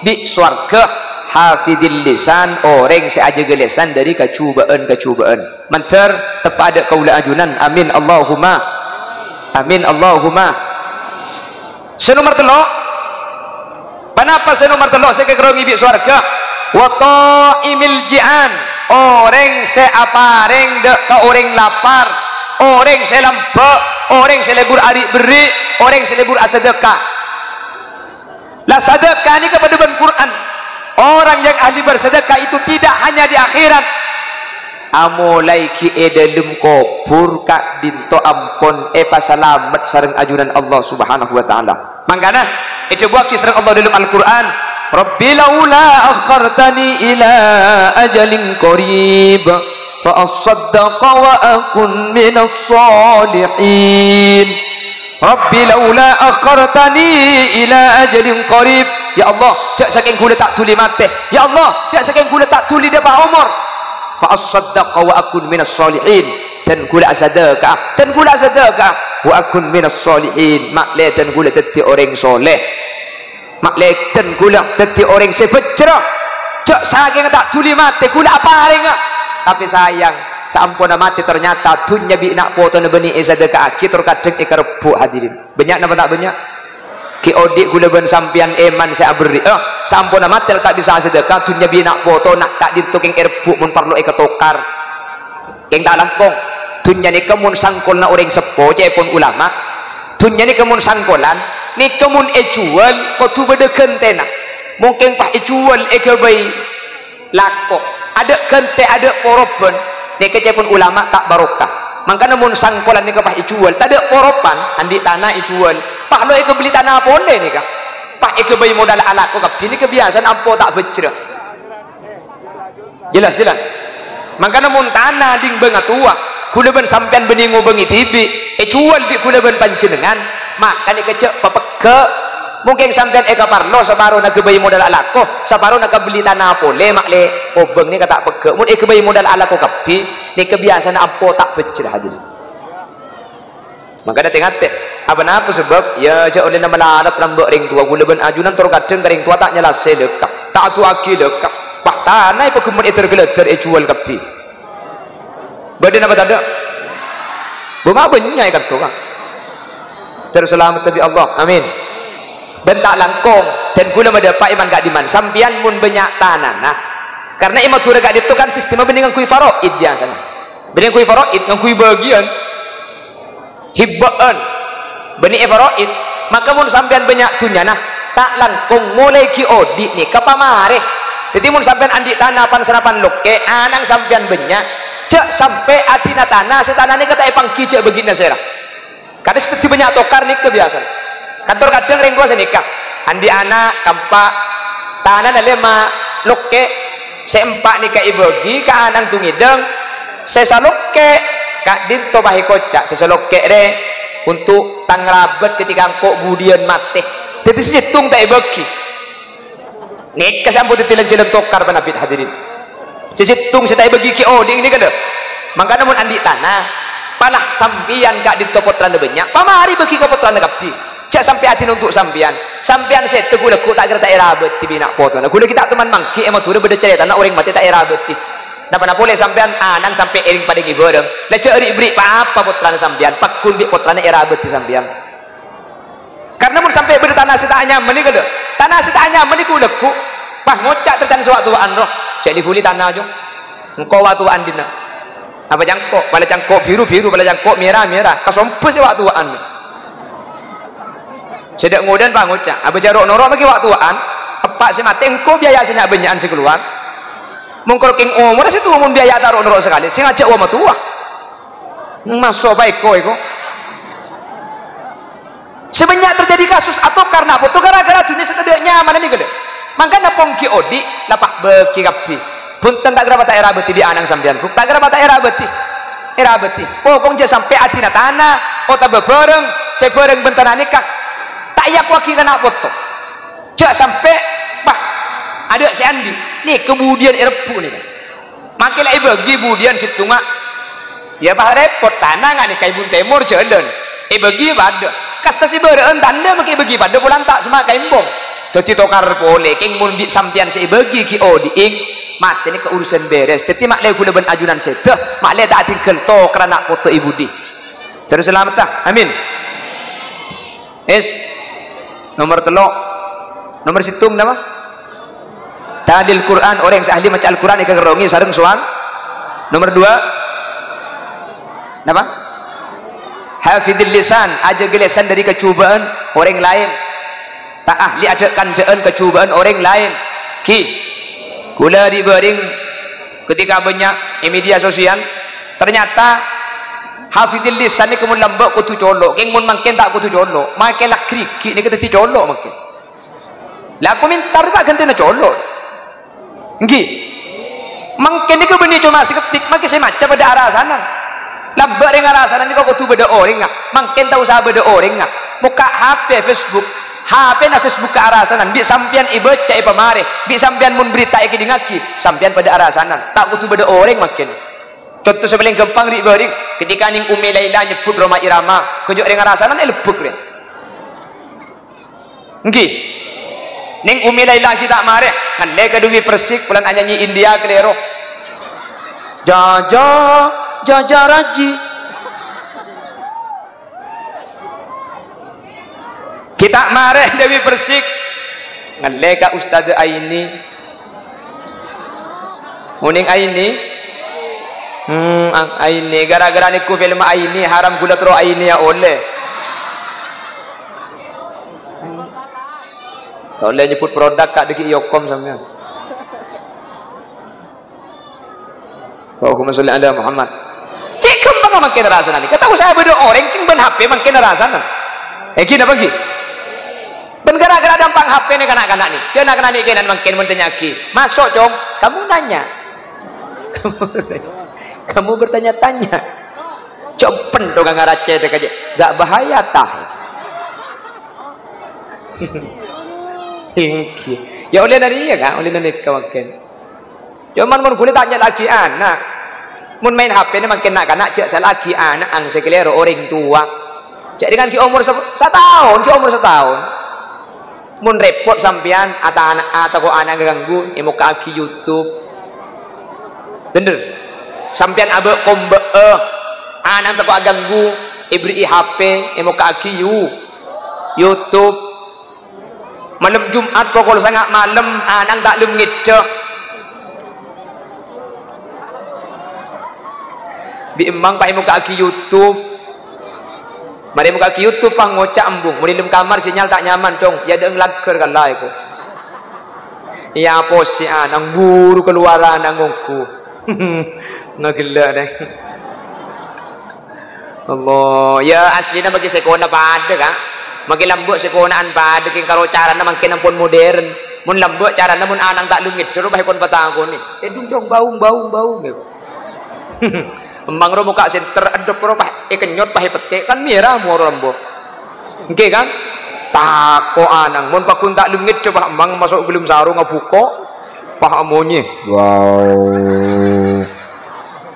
bi' sowarghâ? Hafidhil lisan, orèng sè ajâgâ lèsan dhâri kajhubâ'ân-kajhubâ'ân. Mandhâr teppa' adâ' kaulâ ajunan. Amin, Allahumma. Amin, Allahumma. Sè nomor tello', Ponapa sè nomer tello' sè èkakerrongè bi' sowarghâ? Wa ta'imil ji'an, orèng sè aparèng dâ' ka orèng lapar, orèng sè lambâ', orèng sè lebur ari' berri', orèng sè lebur asadâka. La, sadâka nèka padâ bân Qur'an. Orang yang ahli bersedekah itu tidak hanya di akhirat, amolaè ghi' è dâlem kobhur ka'dinto ampon èpasalamet sareng ajunan Allah Subhanahu wa Ta'ala. Mangkana èdhâbuwâghi sareng Allah dâlem Al-Qur'an, "Rabbi laula akhartani ila ajalin qarib, fa assaddaqa wa akun minas solihin." "Rabbi laula akhartani ila ajalin qarib." Ya Allah, jhâ' sakèng ghulâ ta' dhuli matè. Ya Allah, jhâ' sakèng ghulâ ta' dhuli dâpa' omor. "Fa assaddaqa wa akun minas solihin." Dân ghulâ asadâka'a, dân ghulâ asadâka'a, "wa akun minas solihin." Ma'lè dân ghulâ dhâddhi orèng soleh. Ma'lè dân ghulâ dhâddhi orèng sè bhâjjhrâ. Jhâ' sakènga ta' dhuli matè ghulâ aparènga. Tapè sayang, saamponna matè ternyata dhunnya bi' na' potona bânnè èsadâka'aghi tor kadhâng èkarebbhu', hadirin. Bânnya' napa ta' bânnya'? Ghi' odi' ghulâ bân sampèyan èman sè aberri'â, saamponna matè la ta' bisa asadâka, dhunnya bi' na' potona ka'dinto kèng èrebbhu' mon parlo èkatokar. Kèng ta' langkong. Dhunnya nèka mon sangkolanna orèng seppo, ca'èpon ulama. Dhunnya nèka mon sangkolan, nèka mon èjhuwâl kodhu bâdâ ghântèna. Mongkèn pas èjhuwâl èghâbây lako. Adâ' ghântè, adâ' poroban. Nèka ca'èpon ulama ta' barokah. Mangkana mon sangkolan nèka pas èjhuwâl, tadâ' poroban, andi' tana èjhuwâl. Pas lo èkabelli tana polè nèka. Pas èghâbây modal alako kabbhi nèka biyasana ampo ta' bhâjjhrâ. Jelas, jelas. Mangkana mon tana ding bângatowa, ghulâ bân sampèyan bânnè ngobângè dhibi', èjhuwâl bi' ghulâ bân panjhennengngan, maka nèka jhâ' papeggâ'. Mongkèn sampèyan èkaparlo saparona ghâbây modal alako, saparona kabelli tana polè, ma'lè kobâng nèka ta' peggâ'. Mon èghâbây modal alako kabbhi, nèka biyasana ampo ta' bhâjjhrâ, hadirin. Mangkana tè-ngatè, apa-napa sabâb? Ya, jhâ' ollèna malarat lambâ' rèng towa. Ghulâ bân ajunan tor kadhâng ka rèng towa ta' nyalasè lèka, ta' adu'aaghi lèka. Pas tana èpaghemmet èdâr-ghâlâdâr èjhuwâl kabbhi. Bâdâ napa tadâ'? Bâ' ma' bânnya' è kanto, Ka'. Terus salamet bi' Allah. Amin. Bân ta' langkong, dân ghulâ madâpa' èman ka'dimman. Sampèyan mon bânnya' tanana. Karna è Madhurâ ka'dinto kan sistemma bânnè ngangghuy faraid biyasana. Bânnè ngangghuy faraid, ngangghuy bâgiyân. Hibbâ'ân, bânnè è faraid. Maka mon sampèyan bânnya' dhunnyana, ta' langkong molaè ghi' odi' nèka pamarè. Dhâddhi mon sampèyan andi' tana pan-sanapan lokkè', ana'na sampèyan bânnya', jhâ' sampè' adina tana sè tana nèka ta' èpangghi jhâ' bâgi'na sèra. Kadhâng sè dhâddhi bânnya' tokar nèka biyasana. Kan tor kadhâng rèng towa sanèka, andi' ana' kampa', tanana lèma', lokkè', sè empa' nèka èbâgi ka ana'na tongèdâng, sè salokkè' ka'dinto pas èkoca', sè salokkè' rè untuk tang rabat ketika engko' budiyân matè. Dhâddhi sè sèttong ta' èbâgi. Nèka sè ampon dhâddhi lan-jhâlân tokar panabit, hadirin. Sè sèttong sè ta' èbâgi ghi' odi' nèka, lho. Mangkana mon andi' tana, pala sampèyan ka'dinto pottrana bânnya', pamarè bâgi ka pottrana kabbhi. Jhâ' sampè' adina untuk sampèyan. Sampèyan sèdhâ ghulâ ghu' ta' kèra ta' èrabâdhi bi' na' potona. Ghulâ ghi' ta' toman mangghi' è Madhurâ bâdâ carètana orèng matè ta' èrabâdhi. Napa-napa polè sampèyan ana'na sampè' èrèng-parèngè bhârâng. La jhâ' ri'-bherri' pa-apa pottrana sampèyan, pagghun bi' pottrana èrabâdhi sampèyan. Karna mon sampè' bâdâ tana sè ta' anyaman nèka, lho. Tana sè ta' anyaman nèka ghu-lagghu. Pas ngoca' tarètan sè wa'-towa'an, roh. Jhâ' li-ghuli tana, Jung. Engko' wa'-towa'an dinna'. Apa cangko'? Pala cangko' biru, biru, pala cangko' mèra, mèra. Kasombhâ sè wa'-towa'an. Sè dâ' ngodâ'ân pangoca'. Abâ' jâ' ro'-noro' maghi wa'-towa'an. Eppa' sè matè engko' biaya sè nya'-bânnya'an sè kalowar. Mongkor kèng omorra sè towa mon biaya ta' ro'-noro' sakalè. Sè ngajhâk wa' matowa. Maso' pa eko, eko. Sè bânnya' terjadi kasus atokar na' poto gara-gara dunnya sè tadâ' nyamana nèka, lho. Mangkana ponggi odi', la pa' bâgi kabbhi. Bhunten ta' kèra ta' èrabâdhi bi' ana'na sampèyan, Bu. Ta' kèra ta' èrabâdhi. Èrabâdhi. Pokok jhâ' sampè' adina tana, otabâ bhârâng, sè bhârâng bân tana nèka. Ta' èakowaghi ka na' poto. Jhâ' sampè', wah, adâ' sè andi'. Nèka budiyân èrebbhu nèka. Mangkè la èbâgi budiyân sèttonga. Iyâ, pas rèpot, tana nga' nèka è bun tèmor jhâlân. Èbâgi padâ. Kassa sè bârâ'ân tandhâ mangkè èbâgi padâ polana ta' semma' ka embong. Dhâddhi tokar polè, kèng mon bi' sampèyan sè èbâgi ghi' odi'na, matè nèka urusan bèrès. Dhâddhi ma'lè ghulâ bân ajunan sèdhâ, ma'lè ta' adhinggâl tokarra na' poto è budi. Terros salamet, ta? Amin. Is. Nomor tello'. Nomor sèttong napa? Talil Quran, orèng sè ahli maca Al-Quran èkakerrongè sareng sowan. Nomor dua. Napa? Hafidil lisan, ajâgâ lèsan dâri kacobâ'ân orèng laèn. Ta' ahli ajhâk kandhâ'ân kacobâ'ân orèng laèn. Ghi. Ghulâ ri'-bâri' ketika bânnya' è media sosial, ternyata hafidil lisan nèka mon lambâ' kodhu colo', kèng mon mangkèn ta' kodhu colo', mangkèn la ghârighi' nèka dhâddhi colo' mangkèn. La komentar ta' ghântèna colo'. Ènggi. Mangkèn nèka bânnè coma sakettè', mangkèn sè maca padâ arasanan. Lambâ' rèng arasanan nèka kodhu bâdâ orèngnga, mangkèn ta' osa bâdâ orèngnga. Mokka' H P, Facebook. H P-na Facebook ka arasanan, bi' sampèyan èbâca èpamarè, bi' sampèyan mon berita èkèdingngaghi, sampèyan padâ arasanan. Ta' kodhu bâdâ orèng mangkèn. Conto sè palèng ghâmpang ri'-bâri', ketika nèng Ummi Laila nyebbhut Rhoma Irama, ghâjâ' rèng arasanan èlebbhâk rè. Ènggi. Nèng Ummi Laila ghi' ta' marè, ngallè ka Dewi Persik, polana anyanyi India kalèro. Jaja, jaja raji. Ghi' ta' marè Dewi Persik. Ngallè ka Ustadz Aini. Mon nèng Aini. Hmm, a-, Aini. Gara-gara nèko film Aini, haram ghulâ terro Aini ya ollè. Ta' ollè nyebbhut produk, Kak, dâggi' èokom sampèyan. Allahumma sholli ala Muhammad. Cè' ghâmpangnga mangkèn rasanan. Kata' osa bâdâ orèng kèng bân H P mangkèn rasanan. Ènggi napa ènggi? Bân gara-gara ghâmpang H P nèng na'-kana' nèng. Jhâ' na'-kana' nèng kènan mangkèn mon tanya'aghi. Masuk, Cong. Kamu nanya. Kamu, kamu bertanya-tanya. Coba dong ngaracè dek aja. Gak bahaya tah. Ènggi. Ya ollè nari ya, Kak, ollè nari ka mangkèn. Coma mon ghulâ ta' nyala'aghi ana'. Mon maèn H P nèng mangkèn na'-kana' jhâ' sala'aghi ana' ang sè kalèro orèng towa. Jhâ' dengan ghi' omor sa-, sataon, ghi' omor sataon. Mon rèpot sampèyan, atana', atako ana' ganggu, èmokka'aghi YouTube. Bhender. Sampèyan abâ' kombâ'â, ana' tako' aganggu, èberri'i H P, èmokka'aghi You-, YouTube. Malem Jum'at pokol sanga' malem, ana' ta' lem ngèdhâ. Bi' emmang pas èmokka'aghi YouTube. Marè èmokka'aghi YouTube, pas ngoca' embung. Mon è lem kamar sinyal ta' nyaman, Cong. Ya, dâ' nglangghâr kala èko. Èyaposè ana', buru kalowar ana' ngongghu. Ngagella deh. Allah, ya aslina maghi sèkona padâ, Kak. Maghi lambâ' sèkona'an padâ, kèng karo carana mangkèn ampon modern. Mon lambâ' carana mon ana' ta' lem ngèdhâ, pas èkon patakonè. "Èdung, Cong, baung, baung, baung," ya. Emmang ro mokka' senter, èdhep ro pas èkennyot, pas èpettè', kan mèra moro lambâ'. Ènggi kan? Tako' ana', mon pagghun ta' lem ngèdhâ, pas emmang maso' ghâlem sarong abhuko', pas amonyè. Wow.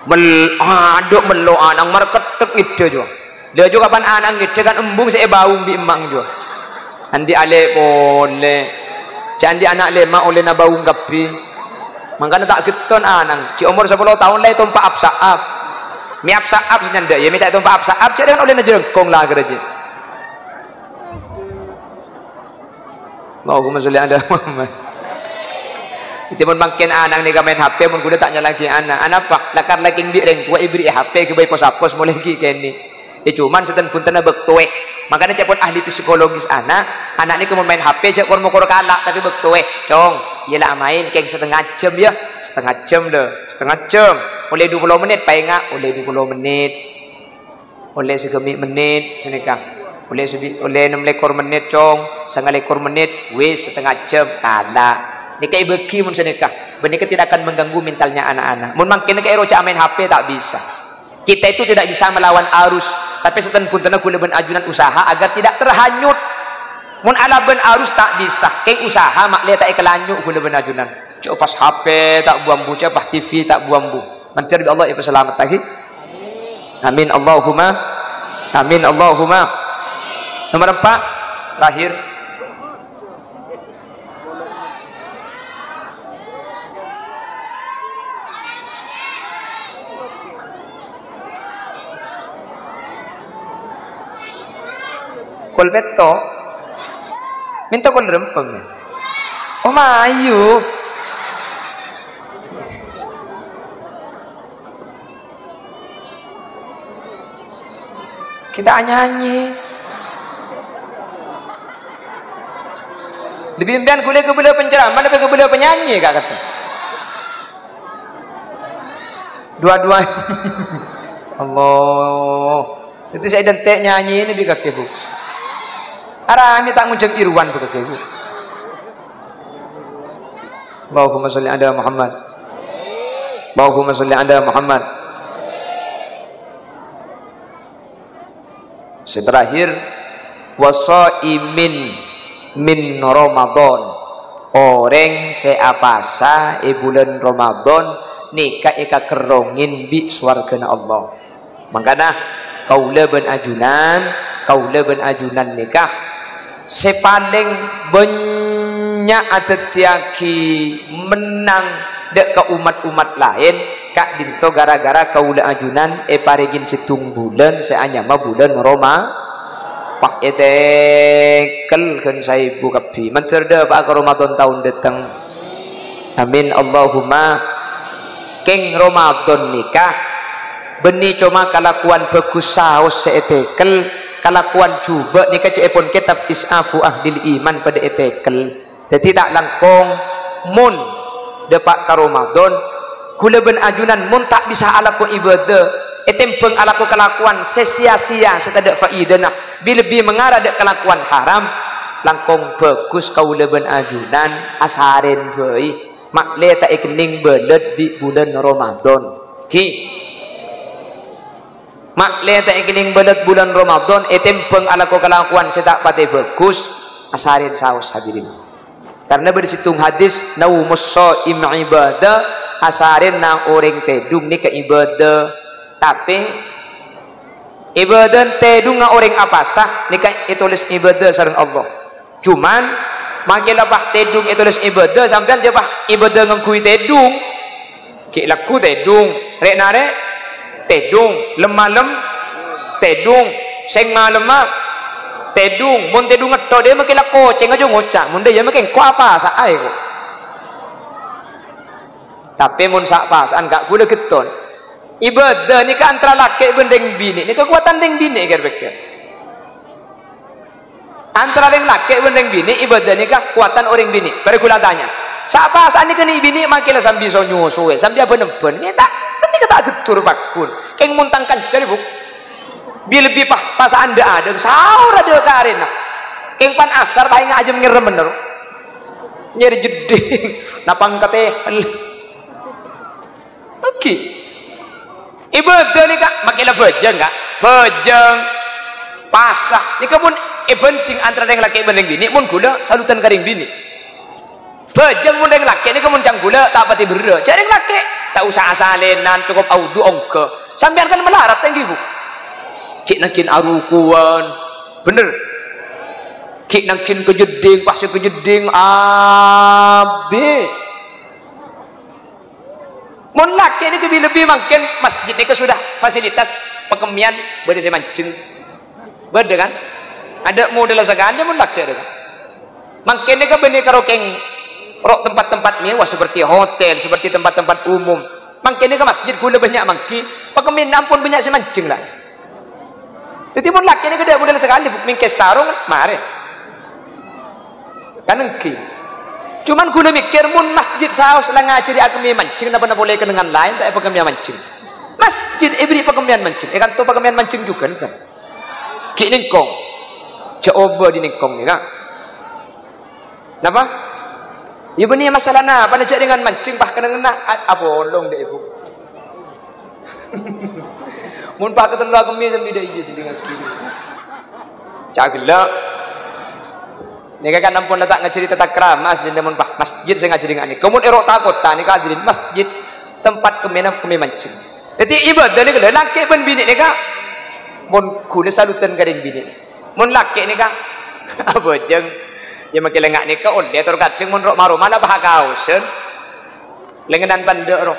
Mel-, adhu mello ana' markeddhek ngèdhâ jhuwa. Lha jhuwa kapan ana' ngèdhâ kan embung sè èbaung bi' emmang jhuwa. Andi' alè' polè. Jhâ' andi' ana' lèma' ollèna baung kabbhi. Mangkana ta' ghetton ana'. Ghi' omor sapolo taon la ètompa' ap-sa'ap. Mè' ap-sa'ap sè nyandhâ, ya mè' ta' ètompa' ap-sa'ap, jhâ' kan ollèna jhâlengkong la kerja. Allahumma sholli ala Muhammad. Dhâddhi mon mangkèn ana' nèka maèn H P, mon ghulâ ta' nyala'aghi ana'. Anapa? La karna kèng bi' rèng towa èberri'i H P ghâbây pos-apos molaè ghi' kènè'. È, cuman sèttong bhuntenna bâktoè. Mangkana ca'èpon ahli psikologis ana', ana' nèka mon maèn H P jhâ' kor-mokor kala', tapè bâktoè, "Cong, iyâ la amaèn kèng satengnga jhâm yâ." Satengnga jhâm, lho, satengnga jhâm. Ollè du polo mennit, paènga', ollè du polo mennit. Ollè sagâmè' mennit, sanèka. Ollè sabi-, ollè ennem lèkor mennit, Cong. Sanga lèkor mennit, wis, satengnga jhâm, kala'. Nèka èbâghi mon sanèka. Bân nèka tidak akan mengganggu mentalnya anak-anak. Mon mangkèn nèka èro jhâ' maèn H P, ta' bisa. Kita itu tidak bisa melawan arus. Tapè sèttong bhuntenna ghulâ bân ajunan usaha agar tidak terhanyut. Mon alabân arus ta' bisa. Kèng usaha ma'lè ta' èkalanyu' ghulâ bân ajunan. Jhâ' pas H P ta' bu-ambu, jhâ' pas T V ta' bu-ambu. Mandhâr bi' Allah èpasalamettaghi. Amin, Allahumma. Amin, Allahumma. Nomor empat, terakhir. Kol pètto'. Mènta kol rempeng. Oh, mayu. Kita nyanyi. Lebbi sampèyan ghulâ kabâlâ penceramah, lebbi kabâlâ penyanyi, Kak, kata. Dua-dua. Allah. Itu saya identik nyanyi ini bi' kakè, Bu. Arami ta' ngonjhâng Irwan, Bu, kakè, Bu. Allahumma sholli ala Muhammad. Allahumma sholli ala Muhammad. Sè terakhir, "Wa shaimin min Ramadan." Orèng sè apasa è bulân Ramadan nèka èkakerrongè bi' sowarghâna Allah. Mangkana, kaulâ bân ajunan, kaulâ bân ajunan nèka sè palèng bânnya' adhâddhiyâghi mennang dâ' ka ommat-ommat laèn, ka'dinto gara-gara kaulâ ajunan èparèngè sèttong bulân sè anyama bulân Roma-, pas ètèkel ghân saèbu kabbhi. Mandhâr dâpa'a ka Ramadan taon dâteng. Amin, Allahumma. Kèng Ramadan nèka bânnè coma kalakowan bhâghus saos sè ètèkel, kalakowan jhubâ' nèka ca'èpon kètab Is'afu Ahlil Iman padâ ètèkel. Dhâddhi ta' langkong, mon dâpa' ka Ramadan, ghulâ bân ajunan mon ta' bisa alako ibâdâ, ètèmbhâng alako kalakowan sè sia-sia sè tadâ' faidana, bi-, lebbi mangara dâ' kalakowan haram, langkong bhâghus kaulâ bân ajunan asarèn bhâi. Ma'lè ta' èkennèng bâlât bi' bulân Ramadan. Ghi. Ma'lè ta' èkennèng bâlât bulân Ramadan, ètèmbhâng alako kalakowan sè ta' patè bhâghus, asarèn saos, hadirin. Karna bâdâ sèttong hadis, "Naumus shaim ibadah", asarènna orèng tèdung nèka ibâdâ. Tapè, ibâdâ tèdungnga orèng apasa nèka ètolès ibâdâ sareng Allah. Cuman, mangkèn la pas tèdung ètolès ibâdâ, sampèyan jhâ' pas ibâdâ ngangghuy tèdung. Ghi' lagghu tèdung, rè'-narè' tèdung, lem-malem tèdung, sèng malemma tèdung. Mon tèdung ngetto' dâ' mangkèn la kocèng ajâ ngoca', mon dâ' iyâ mangkèn ko' apasa'an ko'. Tapè mon sa'-pasa'an ka' ghulâ ghetton. Ibâdâ nèka antara lakè' bân rèng binè', nèka kobâta'an rèng binè' kèr-pèkkèr. Antara rèng lakè' bân rèng binè', ibâdâ nèka kobâta'an orèng binè'. Bârâ ghulâ tanya, "Sa'-pasa'an nèka nè' binè' mangkèn la sambi so-nyosoè, sambi abân-emban?" Nèka ta', nèka ta' gheddur pagghun. Kèng mon tang kanca, Bu. Bi-, lebbi pa-, pasa'an dâ'-adâ', saor adâ' karèna. Kèng pan asar, ta' enga' ajâm ngèrrem bhender. Nyèrè jeddhing, napang katèhel. Èngghi. Ibâdâ nèka mangkèn la bhâjâng, Ka'. Bhâjâng, pasa. Nèka mon èbhândhing antara rèng lakè' bân rèng binè', mon ghulâ salutan ka rèng binè'. Bhâjâng mon rèng lakè' nèka mon ca'na ghulâ ta' patè berrâ'. Jhâ' rèng lakè', ta' osa asalènan, cokop audhu ongghâ. Sampèyan kan malarat, èngghi, Bu? Ghi' nangghing arukuwân. Bhender. Ghi' nangghing ka jeddhing, pas ka jeddhing, abit. Mon lakè' nèka bi-, lebbi mangkèn masjid nèka sudah fasilitas pakemmèyan bâdâ sè manjheng. Bâdâ kan? Adâ' modal sakalè mon lakè' nèka. Mangkèn nèka bânnè karo kèng Ro' tempat-tempat mewah seperti hotel, seperti tempat-tempat umum. Mangkèn nèka masjid ghulâ bânnya' mangghi, pakemmèyanna ampon bânnya' sè manjeng la. Dhâddhi mon lakè' nèka tadâ' modal sakalè, bu-, mèngkè sarong, marè. Kan èngghi. Cuman ghulâ mèkkèr, mon masjid saos la ngajhâri akemmè manjeng, napa-napa polè kennengngan laèn ta' èpakemmèya manjeng. Masjid èberri' pakemmèyan manjeng, è kanto pakemmèyan manjeng jhughân, kan? Ghi' nèngkong. Jhâ' obâ dhi nèngkong nèka. Napa? Iyâ bânnè masalana, apa jhâ' dengan manjeng, pas kennengnganna, a-, apolong dâ' ibu. Mon pas katello akemmè sambi dâ' iyâ jhâ' dengan gini. Cagella. Nèka kan ampon la ta' ngajhâri tata krama asli, mon pas masjid sè ngajhâri ngani. Mon è ro' ta' kottha nèka hadirin masjid tempat kemmèna kemmè manjeng. Dhâddhi ibadah nèka lho, lakè' bân binè' nèka mon ghulâ salutan ka rèng binè'. Mon lakè' nèka, abhâjâng. Iyâ, makè lengnga' nèka ollè, tor kadhâng mon ro'-maro' mala pas akaosan. Lèngenan pandâ' ro.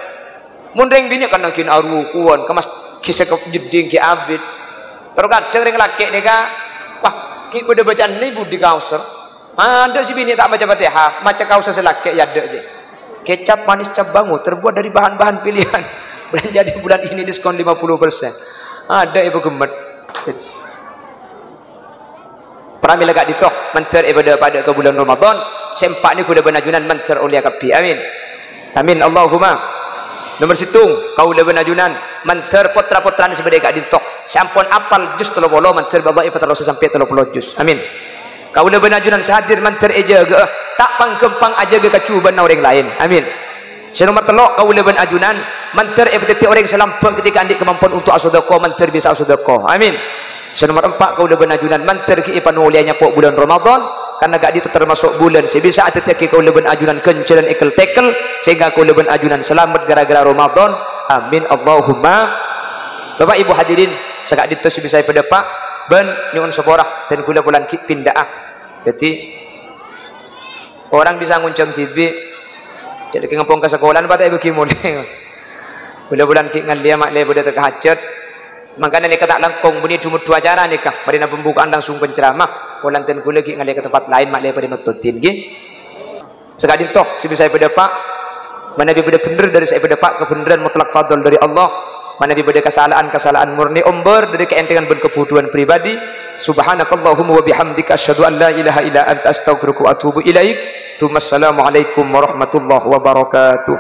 Mon rèng binè' kan nangghing arukuwan, ka mas-, ghi' sè ka jeddhing ghi' abit. Tor kadhâng rèng lakè' nèka, wah, ghi' bâdâ bâca'anna budi kaosa. Adâ' sè binè' ta' maca Fatihah, maca kaosa sè lakè' yâ adâ' jiyâ. Kecap manis cap bango terbuat dari bahan-bahan pilihan. Belanja di bulan ini diskon lima puluh persen. Adâ' ibu gemmet. Pramila ka'dinto, mandhâr è padâ-padâ ka bulân Ramadan, sè empa' nèko ghulâ bân ajunan mandhâr ollèya kabbhi. Amin. Amin. Allahumma. Nomor sèttong, kaulâ bân ajunan mandhâr potra-potrana sè bâdâ è ka'dinto, sè ampon apal juz tello polo, mandhâr bi' Allah èpaterrosa sampè' tello polo juz. Amin. Kaulâ bân ajunan sè hadir mandhâr èjâgâ'â, ta' pang-ghâmpang ajâgâ kajhubâ'ânna orèng laèn. Amin. Sè nomer tello', kaulâ bân ajunan mandhâr èpadhâddhi orèng sè lambâ' ketika andi' kamampowan untuk asodako, mandhâr bisa asodako. Amin. Sè nomer empa', kaulâ bân ajunan mandhâr ghi' èpanolèya nyapo' bulân Ramadan, karna ka'dinto tamaso' bulân sè bisa adhâddhiyâghi kaulâ bân ajunan ghânjhârân èkel-tèkel, sehingga kaulâ bân ajunan salamet gara-gara Ramadan. Amin, Allahumma. Bapak Ibu hadirin, saka'dinto sè bisa èpadâpa', bân nyo'on sapora, dân ghulâ polana ghi' pindha'a. Dhâddhi, Orèng bisa ngonjhâng dhibi'. Jhâ' laghi ngampong ka sakola, napa ta' èbâghi molè. Bulân-bulân ghi' ngallèya ma'lè bâdâ tèka hajat. Mangkana nèka ta' langkong, bânnè dhu-meddhu acara nèka. Marèna pembukaan langsung penceramah. Polana dân ghulâ ghi' ngallèya ka tempat laèn, ma'lè padâ mètodhin, ghi. Saka'dinto sè bisa èpadâpa'. Manabi bâdâ bhendher dâri sè èpadâpa', kabhendherran mutlak fadl dâri Allah. Manabi bâdâ kasala'an, kasala'an murni ombâr dâri kaèntengan bân kabhudhuwân pribadi. Subhanakallahumma wa bihamdika, asyhadu an la ilaha illa anta, astaghfiruka wa atubu ilaik. Tsumma assalamualaikum warahmatullahi wabarakatuh.